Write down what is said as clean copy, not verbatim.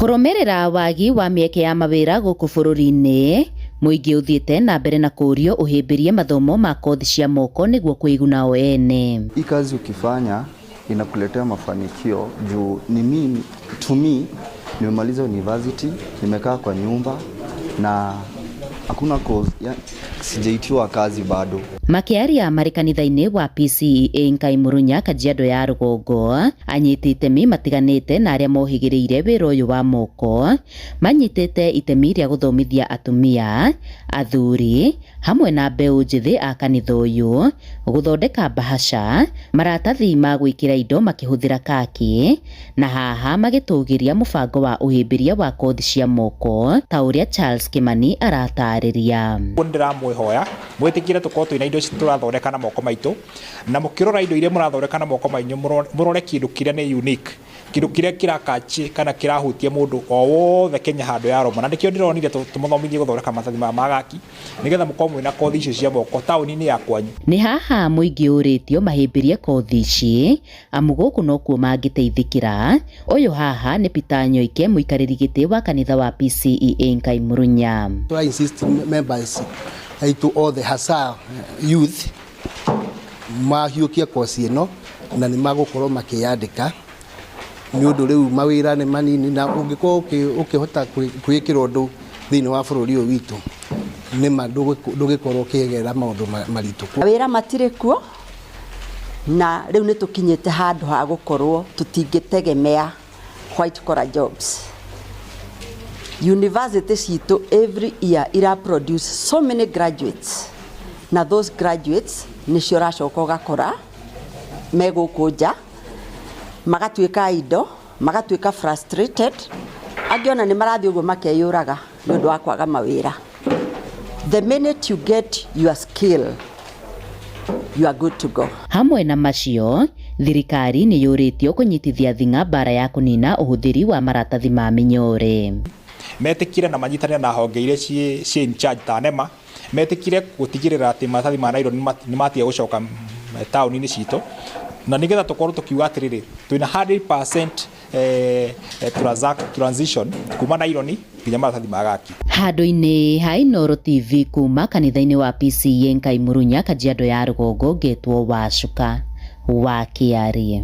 Kũrũmĩrĩra wagi wa mĩeke ya mawĩra gũkũ bũrũri-inĩ, mũingĩ ũthiĩte na mbere na kũũrio ũhĩmbĩrie mathomo ma kothi cia moko nĩguo kwĩguna o ene. Hii kazi ukifanya inakuletea mafanikio juu ni mimi, to me nimemaliza university, nimekaa kwa nyumba na hakuna cause ya, sijaitiwa kazi bado. Makĩaria marĩ kanitha-inĩ wa PCEA Nkai Murunya, Kajiado ya Rũgongo, anyiti itemi matiganĩte na arĩa mohĩgĩrĩire wĩra ũyũ wa moko manyitĩte itemi rĩa gũthomithia atumia, athuri hamwe na mbeũ njĩthĩ a kanitha ũyũ gũthondeka mbahaca, maratathi ma gwĩkĩra indo makĩhũthĩra kaki, na haha magĩtũgĩria mũbango wa ũhĩmbĩria wa kothi cia moko ta ũrĩa Charles Kimani aratarĩria. Nĩ ndĩramwĩhoya mwĩtĩkĩre tũkorwo twĩna indo ici tũrathondeka na moko maitũ, na mũkĩrora indo iria mũrathondeka na moko manyu, mũrore kĩndũ kĩrĩa nĩ unique, kĩndũ kĩrĩa kĩrakachi kana kĩrahutia mũndũ o wothe Kenya handũ ya roma. Na nĩkĩo ndĩronire tũmũthomithie gũthondeka maratathi maya ma gaki nĩgetha mũkorwo mwĩna kothi icio cia moko taũni-inĩ ya kwanyu. Nĩ haha mũingĩ ũrĩtio mahĩmbĩrie kothi ici amu gũkũ nokuo mangĩteithĩkĩra. Ũyũ haha nĩ Peter Nyoike, mũikarĩri gĩtĩ wa kanitha wa PCEA Nkai Murunya. Tũra insist members aitũ othe, hasa youth, mahiũkie kosi ĩno na nĩ magũkorwo makĩyandĩka, nĩ ũndũ rĩu mawĩra nĩ manini, na ũngĩkorwo ũkĩhota kwĩĩkĩra ũndũ thĩinĩ wa bũrũri ũyũ witũ, nĩma ndũgĩkorwo ũkĩgerera maũndũ maritũ. Wĩra matirĩ kuo, na rĩu nĩ tũkinyĩte handũ ha gũkorwo tũtingĩtegemea white collar jobs. University citũ every year ira produce so many graduates, na those graduates nĩcio ũracoka ũgakora me gũkũ nja magatuĩka indo, magatuĩka frustrated, angĩ ona nĩ marathiĩ ũguo makeyũraga nĩ ũndũ wa kwaga mawĩra. The minute you get your skill, you are good to go. Hamwe na macio, thirikari nĩ yũrĩtio kũnyitithia thing'a mbara ya kũnina ũhũthĩri wa maratathi ma mĩnyore. Metĩkire na manyitanĩre na honge iria ciĩ in charge ta NEMA, metĩkire gũtigĩrĩra atĩ maratathi ma nylon nĩ matiga gũcoka taũni-inĩ citũ, na nĩgetha tũkorwo tũkiuga atĩrĩrĩ, twĩna 100% transition kuma nylon nginya maratathi ma gaki. Handũ-inĩ ha Inooro TV, kuma kanitha-inĩ wa PCEA Nkai Murunya, Kajiado ya Rũgongo, ngetwo Wacuka wa Kĩarie.